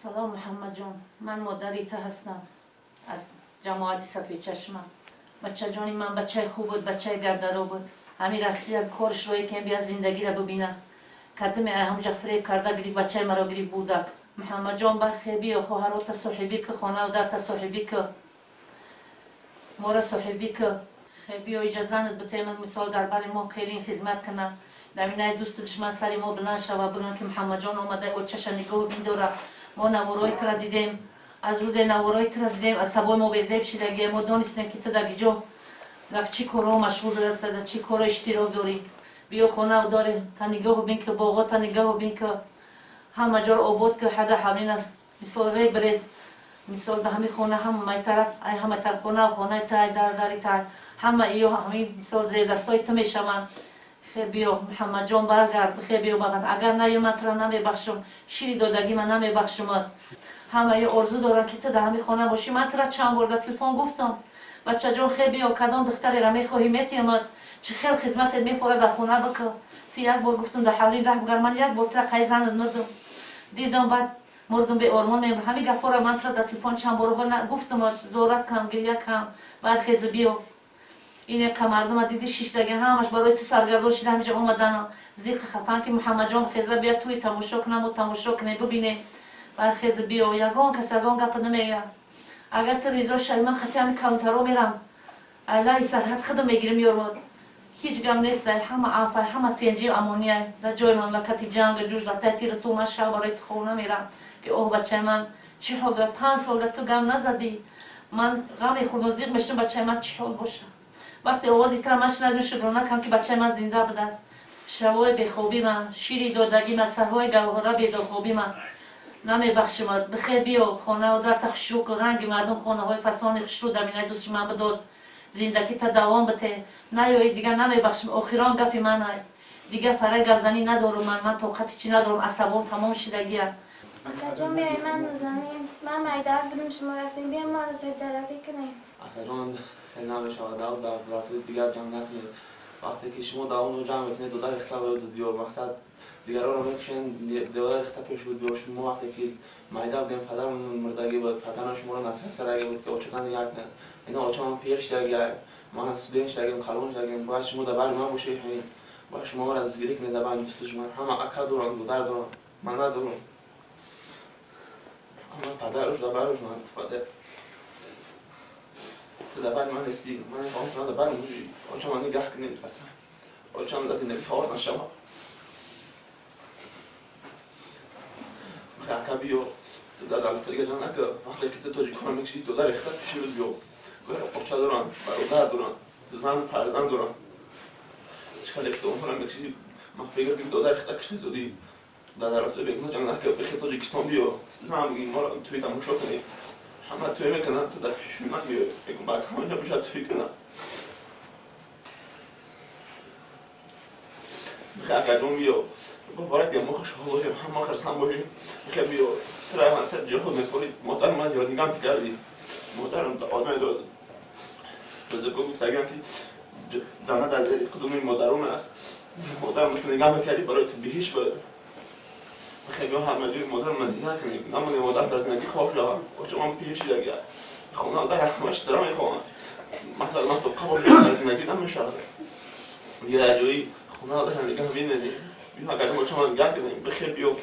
Салом, Муҳаммадҷон, ман модари ту ҳастам аз ҷамоати Сафедчашма. Бачаҷони ман бачаи хуб буд, бачаи гардаро буд. Ҳамин Россия корш рое ки бия зиндагиро бибина. Кадиме ҳамҷа фиреб карда гирифт, бачаи маро гирифт будак. Муҳаммадҷон, бархе биё, хоҳарота соҳибӣ ки, хонау дарта соҳибӣ ки, мора соҳибӣ ки. Хе биё, иҷа занат битемад, мисол дар бари мо келин хизмат кина. Дар дӯсту душман сари мо баланд шава, бигӯянд ки Муҳаммадҷон омада, очаша нигоҳ медора. Мо наворои тура дидем, аз рӯзе наворои тура дидем, аз сабои мо безеб шидагия. Мо донистем, ки ту дар гиҷо, дар чӣ корҳо машғул аст, дар чӣ корҳо иштирок дорӣ. Биё, хонау дори та нигоҳ бин ки, боғо та нигоҳ бин ки, ҳама ҷоро обод ки, ҳада ҳамина мисол рег бирез, мисол да ҳами хона ҳамаи тараф, ай ҳама тараф хона, хонаи тай, дар дари тай, ҳама иё ҳамин мисол зердастои ту мешаванд. Хе биё, Муҳаммадҷон, баргард, хе биё багард. Агар наё, ман тура намебахшам, шири додагӣ ман намебахшамад. Ҳама ё орзу дорам, ки ту дар ҳамин хона бошӣ. Ман тура чанд бор дар телефон гуфтам: бачаҷон, хе биё, кадом духтареро мехоҳӣ, метиҳамад, чӣ хел хизматет мефорад, дар хона бикӯ. Ту як бор гуфтам, дар ҳавлӣ раҳ бугар, ман як бор тура қай занат мурдум дидам, баъд мурдум, беормон мемурд. Ҳамин гапҳоро ман тура дар телефон чанд борҳо гуфтам, зорат кам, гиря кам, бархези, биё. Ине қамардума диди, шиштаги ҳамаш барои ту саргардон шида, ҳамиҷа омадану зиқи хафан, ки Муҳаммадҷон хеза бия, туи тамошо кунаму тамошо кунем, бибинем. Бархези, биё, ягон кас ягон гапа намега. Агар ту ризо шави, ман қати ҳами калонтаро мерам, айлаи сарҳад худам мегирим, ёрмод. Ҳеҷ гап нест, ҳама афай, ҳама тенҷию амония. Дар ҷои мамлакати ҷангу ҷӯш, дар таи тиру ту ман шаб барои ту хоб намерам, ки оҳ, бачаи ман чӣ ҳол дорад? 5 сол дар ту гап назадӣ, ман ғам мехӯрдам, зиқ мешудам, бачаи ман чӣ ҳол боша. Вақте овози тура ман шунавидам, шукрона кам, ки бачаи ман зинда будааст. Шабҳои бехобӣ ман, шири додагӣ ман, сарҳои гаҳвора бедорхобӣ ман намебахшимад. Бихе биё, хонау дарта хушрӯ кун, ранги мардум, хонаҳои фасони хушрӯ дар минаи дӯсти ман бидоз, зиндагита давом бите. Наёи, дигар намебахшим. Охирон гапи ман ай, дигар фарай гапзанӣ надорум. Ман тоқати чӣ надорам, асабом тамом шидагия. Акаҷон, биёй, ман нозанин, ман майдаак будем, шумо рафтем, биё, маро соҳибдаракӣ кунем. Акаҷон, хеле намешавад, дар давлатҳои дигар ҷанг накунед. Вақте ки шумо дар он ҷанг мекунед, додар рехта биё, мақсад дигарро мекушен, додар рехта пеш буд биё. Шумо вақте ки майда будем, падарам мурдагӣ буд, падарам шуморо насиҳат кардагӣ буд, ки очатан як ина очаман пир шудагӣ, ман студент шудагим, калон шудагим, бояд шумо дар бари ман бошед, бояд шумо маро дастгирӣ кунед. Дар байни дӯсту ман ҳама ака дорам, додар дорам, ман надорам. Ман падаруш дар баруш, ман падар, ту дар бари ман нестӣ. Ман мехоҳам ту дар бари бошӣ, очаман нигаҳ кунед, қасам, очам дар зиндагӣ хор нашавад. Ака, биё, ту дар давлати дига ҷанг накун. Вақте ки ту тоҷиконро мекушӣ, додар рехта пеши буд биё. Оча дорам, бародар дорам, зан, фарзанд дорам. Чӣ хеле ки ту онҳоро мекушӣ, ман фикр кунам, додар рехта кушта зудӣ. Дар давлатҳои бегуноҳ ҷанг накун, бихе Тоҷикистон биё, зан бигир, моро туи тамошо кунем. Ҳама тӯй мекунанд, ту дар пеши ман биё, мегӯм, баъд ҳамаҷа бошад, тӯй кунанд. Бихе, акаҷон, биё, боварат ки мо хушҳол бошем, ҳама хурсанд бошем. Бихе, биё, тура мақсад ҷиҳод мефорид, модар ман ёднигам кардӣ, модарам одаме дод бузурго гуфтагиам, ки ҷаннат дар зери қудуми модарон аст. Модарам ту нигоҳ мекардӣ, барои ту биҳишт буд. Бихе, биё, ҳама ҷои модарам нигоҳ кунем, намонем, модар дар зиндагӣ хор шавад. Очаман пир шидагия, хона дар ҳамаш дара мехоҳам, масалан ман то қабул дар зиндагӣ намешавад. Биё, дар ҷои хона дар нигоҳ бинедем, биё, агар очаман нигоҳ кунем, бихе, биё.